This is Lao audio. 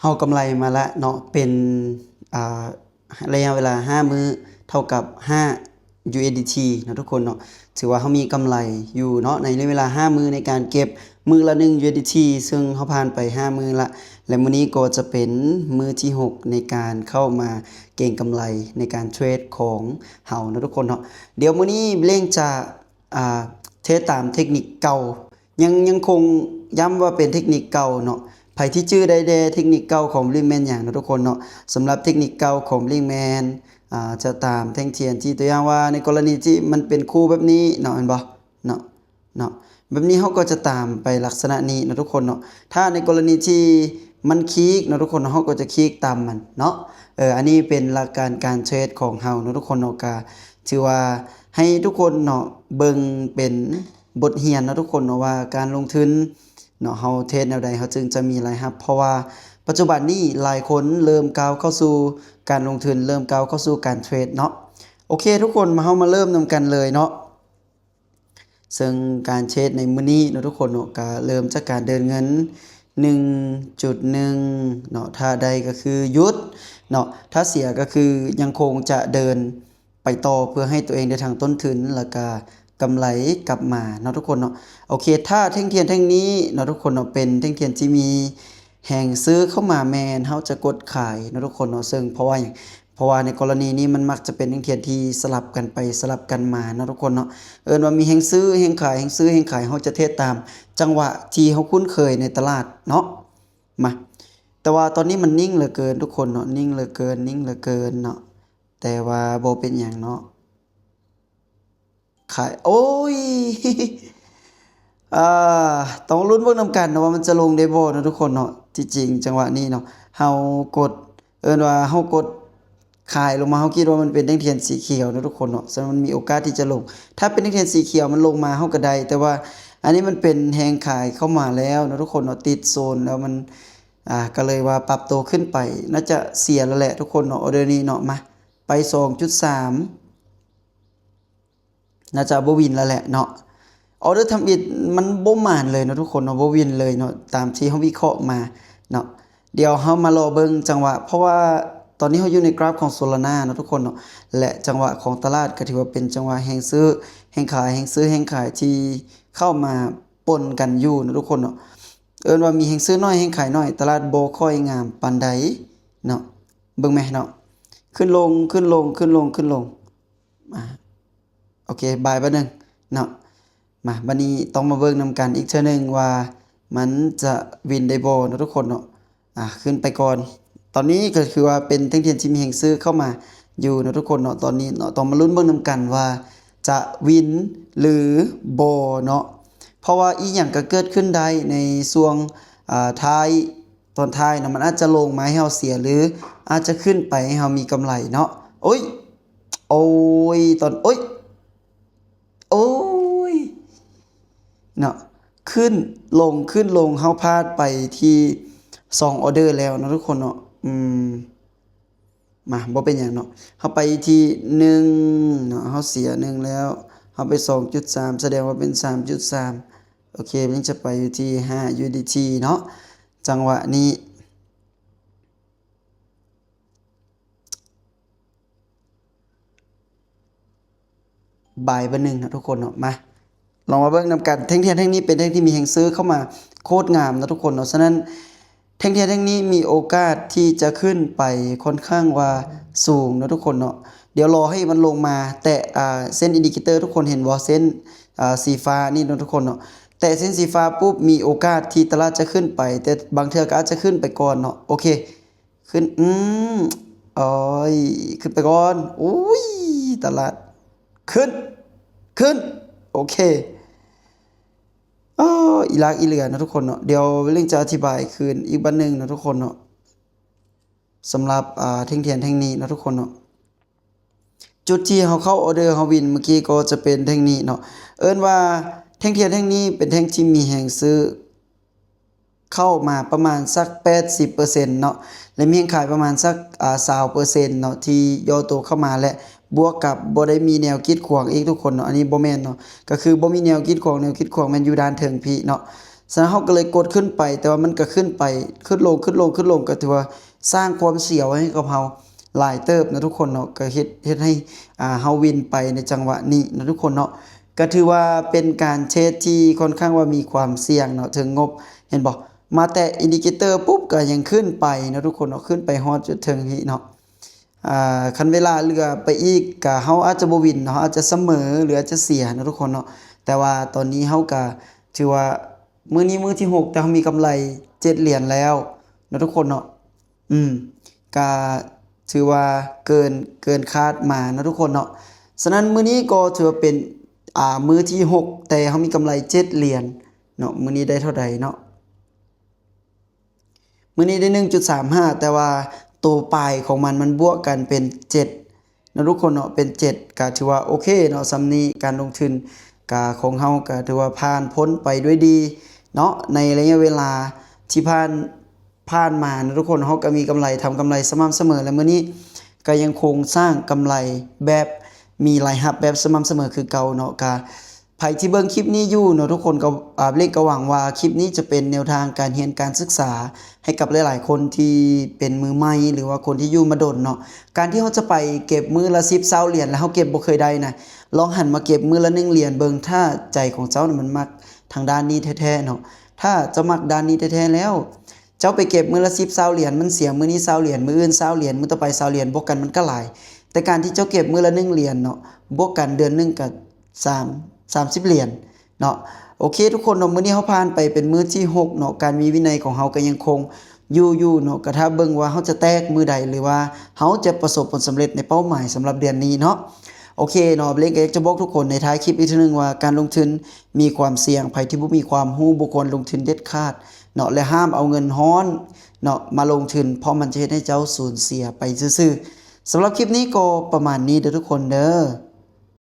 ເຮົາກຳໄລມາລະເນາະ ເປັນ ອ່າ ໄລຍະເວລາຫ້າມື້ ເທົ່າກັບຫ້າ USDT ເນາະທຸກຄົນເນາະ. ຖືວ່າເຮົາມີກຳໄລຢູ່ເນາະ ໃນໄລຍະເວລາຫ້າມື້ໃນການເກັບມື້ລະໜຶ່ງ USDT ເຊິ່ງເຮົາຜ່ານໄປຫ້າມື້ລະ ແລະ ມື້ນີ້ກໍຈະເປັນມື້ທີຫົກໃນການເຂົ້າມາເກັງກຳໄລໃນການເທຣດຂອງເຮົາເນາະທຸກຄົນເນາະ. ດຽວມື້ນີ້ເລັງຈະ ອ່າ ເທຣດຕາມເທັກນິກເກົ່າ ຍັງ ຍັງຄົງຢ້ຳວ່າເປັນເທັກນິກເກົ່າເນາະ. ໃຜທີ່ຈື່ໄດ້ແດ່ເທັກນິກເກົ່າຂອງ Blink ແມ່ນຫຍັງເນາະທຸກຄົນເນາະ. ສຳລັບເທັກນິກເກົ່າຂອງ Blink ແມ່ນ ອ່າ ຈະຕາມແທ່ງທຽນທີ່ ຕົວຢ່າງວ່າໃນກໍລະນີທີ່ມັນເປັນຄູ່ແບບນີ້ເນາະ ແມ່ນບໍ່ເນາະ ເນາະ ແບບນີ້ເຮົາກໍຈະຕາມໄປລັກສະນະນີ້ເນາະທຸກຄົນເນາະ. ຖ້າໃນກໍລະນີທີ່ມັນຂີກເນາະທຸກຄົນເນາະ ເຮົາກໍຈະຂີກຕາມມັນເນາະ. ເອີ ອັນນີ້ເປັນຫຼັກການການເທຣດຂອງເຮົາເນາະທຸກຄົນເນາະ. ກະຖືວ່າໃຫ້ທຸກຄົນເນາະ ເບິ່ງເປັນບົດຮຽນເນາະທຸກຄົນເນາະ ວ່າການລົງທຶນເນາະ ເຮົາເທຣດແນວໃດເຮົາຈຶ່ງຈະມີລາຍຮັບ ເພາະວ່າປັດຈຸບັນນີ້ຫຼາຍຄົນເລີ່ມກ້າວເຂົ້າສູ່ການລົງທຶນ ເລີ່ມກ້າວເຂົ້າສູ່ການເທຣດເນາະ. ໂອເຄທຸກຄົນ ມາ ເຮົາມາເລີ່ມນຳກັນເລີຍເນາະ. ເຊິ່ງການເທຣດໃນມື້ນີ້ເນາະທຸກຄົນເນາະ ກະເລີ່ມຈາກການເດີນເງິນໜຶ່ງຈຸດໜຶ່ງເນາະ. ຖ້າໄດ້ກໍຄືຢຸດເນາະ ຖ້າເສຍກໍຄືຍັງຄົງຈະເດີນໄປຕໍ່ ເພື່ອໃຫ້ຕົວເອງໄດ້ທັງຕົ້ນທຶນ ແລ້ວກະກຳໄລກັບມາເນາະທຸກຄົນເນາະ. ໂອເຄ ຖ້າແທ່ງທຽນແທ່ງນີ້ເນາະທຸກຄົນເນາະ ເປັນແທ່ງທຽນທີ່ມີແຮງຊື້ເຂົ້າມາ ແມ່ນເຮົາຈະກົດຂາຍເນາະທຸກຄົນເນາະ. ເຊິ່ງເພາະວ່າຫຍັງ? ເພາະວ່າໃນກໍລະນີນີ້ມັນມັກຈະເປັນແທ່ງທຽນທີ່ສະຫຼັບກັນໄປສະຫຼັບກັນມາເນາະທຸກຄົນເນາະ. ເອີ້ນວ່າມີແຮງຊື້ແຮງຂາຍ ແຮງຊື້ແຮງຂາຍ ເຮົາຈະເທຣດຕາມຈັງຫວະທີ່ເຮົາຄຸ້ນເຄີຍໃນຕະຫຼາດເນາະ. ມາ ແຕ່ວ່າຕອນນີ້ມັນນິ່ງເຫຼືອເກີນທຸກຄົນເນາະ ນິ່ງເຫຼືອເກີນ ນິ່ງເຫຼືອເກີນເນາະ. ແຕ່ວ່າບໍ່ເປັນຫຍັງເນາະ. ຂາຍ ໂອ້ຍ ອ່າ ຕ້ອງລຸ້ນເບິ່ງນຳກັນເນາະວ່າມັນຈະລົງໄດ້ບໍ່ເນາະທຸກຄົນເນາະ. ທີ່ຈິງຈັງຫວະນີ້ເນາະ ເຮົາກົດ ເອີ້ນວ່າເຮົາກົດຂາຍລົງມາ ເຮົາຄິດວ່າມັນເປັນແທ່ງທຽນສີຂຽວເນາະທຸກຄົນເນາະ ສະນັ້ນມັນມີໂອກາດທີ່ຈະລົງ. ຖ້າເປັນແທ່ງທຽນສີຂຽວມັນລົງມາເຮົາກໍໄດ້ ແຕ່ວ່າອັນນີ້ມັນເປັນແຮງຂາຍເຂົ້າມາແລ້ວເນາະທຸກຄົນເນາະ ຕິດໂຊນແລ້ວມັນ ອ່າ ກໍເລີຍວ່າປັບໂຕຂຶ້ນໄປ ໜ້າຈະເສຍແລ້ວແຫຼະທຸກຄົນເນາະ ອອເດີນີ້ເນາະ. ມາ ໄປສອງຈຸດສາມ ໜ້າຈະບໍ່ວິນແລ້ວແຫຼະເນາະ. ອອເດີທຳອິດມັນບໍ່ໝານເລີຍເນາະທຸກຄົນເນາະ ບໍ່ວິນເລີຍເນາະ ຕາມທີ່ເຮົາວິເຄາະມາເນາະ. ດຽວເຮົາມາລໍເບິ່ງຈັງຫວະ ເພາະວ່າຕອນນີ້ເຮົາຢູ່ໃນກຣາຟຂອງໂຊລານາເນາະທຸກຄົນເນາະ ແລະ ຈັງຫວະຂອງຕະຫຼາດກໍຖືວ່າເປັນຈັງຫວະແຮງຊື້ແຮງຂາຍ ແຮງຊື້ແຮງຂາຍທີ່ເຂົ້າມາປົນກັນຢູ່ເນາະທຸກຄົນເນາະ. ເອີ້ນວ່າມີແຮງຊື້ໜ້ອຍແຮງຂາຍໜ້ອຍ ຕະຫຼາດບໍ່ຄ່ອຍງາມປານໃດເນາະ. ເບິ່ງແມເນາະ ຂຶ້ນລົງ ຂຶ້ນລົງ ຂຶ້ນລົງ ຂຶ້ນລົງ ອາ ໂອເຄ ບາຍບາດໜຶ່ງເນາະ. ມາ ບາດນີ້ຕ້ອງມາເບິ່ງນຳກັນອີກເທື່ອໜຶ່ງວ່າມັນຈະວິນໄດ້ບໍ່ເນາະທຸກຄົນເນາະ. ອາ ຂຶ້ນໄປກ່ອນ ຕອນນີ້ກໍຄືວ່າເປັນແທ່ງທຽນທີ່ມີແຮງຊື້ເຂົ້າມາຢູ່ເນາະທຸກຄົນເນາະ. ຕອນນີ້ເນາະ ຕ້ອງມາລຸ້ນເບິ່ງນຳກັນວ່າຈະວິນຫຼືບໍ່ເນາະ ເພາະວ່າອີ່ຫຍັງກໍເກີດຂຶ້ນໄດ້ໃນຊ່ວງ ອາ ທ້າຍ ຕອນທ້າຍເນາະ ມັນອາດຈະລົງມາໃຫ້ເຮົາເສຍ ຫຼື ອາດຈະຂຶ້ນໄປໃຫ້ເຮົາມີກຳໄລເນາະ. ໂອ້ຍ ໂອ້ຍ ຕອນ ໂອ້ຍ ໂອ້ຍ ເນາະ ຂຶ້ນລົງ ຂຶ້ນລົງ ເຮົາພາດໄປທີ່ສອງອອເດີແລ້ວເນາະທຸກຄົນເນາະ. ອືມ ມາ ບໍ່ເປັນຫຍັງເນາະ ເຮົາໄປທີ່ໜຶ່ງເນາະ ເຮົາເສຍໜຶ່ງແລ້ວ ເຮົາໄປສອງຈຸດສາມ ສະແດງວ່າເປັນສາມຈຸດສາມ. ໂອເຄ ມັນຈະໄປຢູ່ທີ່ຫ້າ USDT ເນາະ ຈັງຫວະນີ້. ບາຍບາດໜຶ່ງເນາະທຸກຄົນເນາະ. ມາ ລອງມາເບິ່ງນຳກັນ ແທ່ງທຽນແທ່ງນີ້ເປັນແທ່ງທີ່ມີແຮງຊື້ເຂົ້າມາໂຄດງາມເນາະທຸກຄົນເນາະ. ສະນັ້ນ ແທ່ງທຽນແທ່ງນີ້ມີໂອກາດທີ່ຈະຂຶ້ນໄປຄ່ອນຂ້າງວ່າສູງເນາະທຸກຄົນເນາະ. ດຽວລໍໃຫ້ມັນລົງມາແຕະ ອ່າ ເສັ້ນອິນດິເຄເຕີ ທຸກຄົນເຫັນບໍ່? ເສັ້ນ ອ່າ ສີຟ້ານີ້ເນາະທຸກຄົນເນາະ. ແຕະເສັ້ນສີຟ້າປຸບ ມີໂອກາດທີ່ຕະຫຼາດຈະຂຶ້ນໄປ ແຕ່ບາງເທື່ອກໍອາດຈະຂຶ້ນໄປກ່ອນເນາະ. ໂອເຄ ຂຶ້ນ ອືມ ໂອ້ຍ ຂຶ້ນໄປກ່ອນ. ໂອ້ຍ ຕະຫຼາດ ຂຶ້ນ ຂຶ້ນ ໂອເຄ. ເອີ ອີຫຼາກອີເຫຼືອເນາະທຸກຄົນເນາະ. ດຽວເລັງຈະອະທິບາຍຄືນອີກບາດໜຶ່ງເນາະທຸກຄົນເນາະ ສຳລັບ ອ່າ ແທ່ງທຽນແທ່ງນີ້ເນາະທຸກຄົນເນາະ. ຈຸດທີ່ເຮົາເຂົ້າອອເດີ ເຮົາວິນເມື່ອກີ້ກໍຈະເປັນແທ່ງນີ້ເນາະ. ເອີ້ນວ່າແທ່ງທຽນແທ່ງນີ້ເປັນແທ່ງທີ່ມີແຮງຊື້ເຂົ້າມາປະມານສັກແປດສິບເປີເຊັນເນາະ ແລະ ມີແຮງຂາຍປະມານສັກ ອ່າ ຊາວເປີເຊັນເນາະ ທີ່ຫຍໍ້ໂຕເຂົ້າມາ ແລະ ບວກກັບບໍ່ໄດ້ມີແນວກີດຂວາງອີກທຸກຄົນເນາະ. ອັນນີ້ບໍ່ແມ່ນເນາະ ກໍຄືບໍ່ມີແນວກີດຂວາງ ແນວກີດຂວາງແມ່ນຢູ່ດ້ານເທິງພີ້ເນາະ. ສະນັ້ນເຮົາກໍເລີຍກົດຂຶ້ນໄປ ແຕ່ວ່າມັນກໍຂຶ້ນໄປ ຂຶ້ນລົງ ຂຶ້ນລົງ ຂຶ້ນລົງ ກໍຖືວ່າສ້າງຄວາມສຽວໃຫ້ກັບເຮົາຫຼາຍເຕີບເນາະທຸກຄົນເນາະ ກໍເຮັດ ເຮັດໃຫ້ ອ່າ ເຮົາວິນໄປໃນຈັງຫວະນີ້ເນາະທຸກຄົນເນາະ. ກໍຖືວ່າເປັນການເທຣດທີ່ຄ່ອນຂ້າງວ່າມີຄວາມສ່ຽງເນາະ ເຖິງງົບ ເຫັນບໍ່? ມາແຕະອິນດິເຄເຕີປຸບ ກໍຍັງຂຶ້ນໄປເນາະທຸກຄົນເນາະ ຂຶ້ນໄປຮອດຈຸດເທິງນີ້ເນາະ. ອ່າ ຄັນເວລາເຫຼືອໄປອີກ ກະເຮົາອາດຈະບໍ່ວິນເນາະ ເຮົາອາດຈະສະເໝີ ຫຼືອາດຈະເສຍເນາະທຸກຄົນເນາະ. ແຕ່ວ່າຕອນນີ້ເຮົາກະຖືວ່າ ມື້ນີ້ມື້ທີຫົກ ແຕ່ເຮົາມີກຳໄລເຈັດຫຼຽນແລ້ວເນາະທຸກຄົນເນາະ. ອືມ ກະຖືວ່າເກີນ ເກີນຄາດມາເນາະທຸກຄົນເນາະ. ສະນັ້ນມື້ນີ້ກໍຖືວ່າເປັນ ອ່າ ມື້ທີຫົກ ແຕ່ເຮົາມີກຳໄລເຈັດຫຼຽນເນາະ. ມື້ນີ້ໄດ້ເທົ່າໃດເນາະ? ມື້ນີ້ໄດ້ໜຶ່ງຈຸດສາມຫ້າ ແຕ່ວ່າໂຕປາຍຂອງມັນ ມັນບວກກັນເປັນເຈັດເນາະທຸກຄົນເນາະ ເປັນເຈັດ ກະຖືວ່າໂອເຄເນາະ. ສ່ຳນີ້ການລົງທຶນກະ ຂອງເຮົາກະຖືວ່າຜ່ານພົ້ນໄປດ້ວຍດີເນາະ ໃນໄລຍະເວລາທີ່ຜ່ານ ຜ່ານມາເນາະທຸກຄົນ. ເຮົາກະມີກຳໄລ ທຳກຳໄລສະໝ່ຳສະເໝີ ແລະ ມື້ນີ້ກະຍັງຄົງສ້າງກຳໄລແບບມີລາຍຮັບແບບສະໝ່ຳສະເໝີຄືເກົ່າເນາະ. ກະ ໃຜທີ່ເບິ່ງຄລິບນີ້ຢູ່ເນາະທຸກຄົນ ກໍ ອ່າ ເລັກກໍຫວັງວ່າຄລິບນີ້ຈະເປັນແນວທາງການຮຽນການສຶກສາໃຫ້ກັບຫຼາຍໆຄົນທີ່ເປັນມືໃໝ່ ຫຼືວ່າຄົນທີ່ຢູ່ມາດົນເນາະ. ການທີ່ເຮົາຈະໄປເກັບມື້ລະສິບ ຊາວຫຼຽນ ແລ້ວເຮົາເກັບບໍ່ເຄີຍໄດ້ນະ ລອງຫັນມາເກັບມື້ລະໜຶ່ງຫຼຽນເບິ່ງ ຖ້າໃຈຂອງເຈົ້ານະມັນມັກທາງດ້ານນີ້ແທ້ໆເນາະ. ຖ້າເຈົ້າມັກດ້ານນີ້ແທ້ໆແລ້ວ ເຈົ້າໄປເກັບມື້ລະສິບ ຊາວຫຼຽນ ມັນເສຍມື້ນີ້ຊາວຫຼຽນ ມື້ອື່ນຊາວຫຼຽນ ມື້ຕໍ່ໄປຊາວຫຼຽນ ບວກກັນມັນກໍຫຼາຍ. ແຕ່ການທີ່ເຈົ້າເກັບມື້ລະໜຶ່ງຫຼຽນເນາະ ບວກກັນເດືອນໜຶ່ງກໍ ສາມ ສາມສິບຫຼຽນເນາະ. ໂອເຄທຸກຄົນເນາະ ມື້ນີ້ເຮົາຜ່ານໄປເປັນມື້ທີຫົກເນາະ ການມີວິໄນຂອງເຮົາກໍຍັງຄົງຢູ່ຢູ່ເນາະ. ກໍຖ້າເບິ່ງວ່າເຮົາຈະແຕກມື້ໃດ ຫຼືວ່າເຮົາຈະປະສົບຜົນສຳເລັດໃນເປົ້າໝາຍສຳລັບເດືອນນີ້ເນາະ. ໂອເຄເນາະ ເລັກກໍຢາກຈະບອກທຸກຄົນໃນທ້າຍຄລິບອີກເທື່ອໜຶ່ງວ່າ ການລົງທຶນມີຄວາມສ່ຽງ ໃຜທີ່ບໍ່ມີຄວາມຮູ້ບໍ່ຄວນລົງທຶນເດັດຂາດເນາະ ແລະ ຫ້າມເອົາເງິນຮ້ອນເນາະມາລົງທຶນ ເພາະມັນຈະເຮັດໃຫ້ເຈົ້າສູນເສຍໄປຊື່ໆ. ສຳລັບຄລິບນີ້ກໍປະມານນີ້ເດີທຸກຄົນເດີ.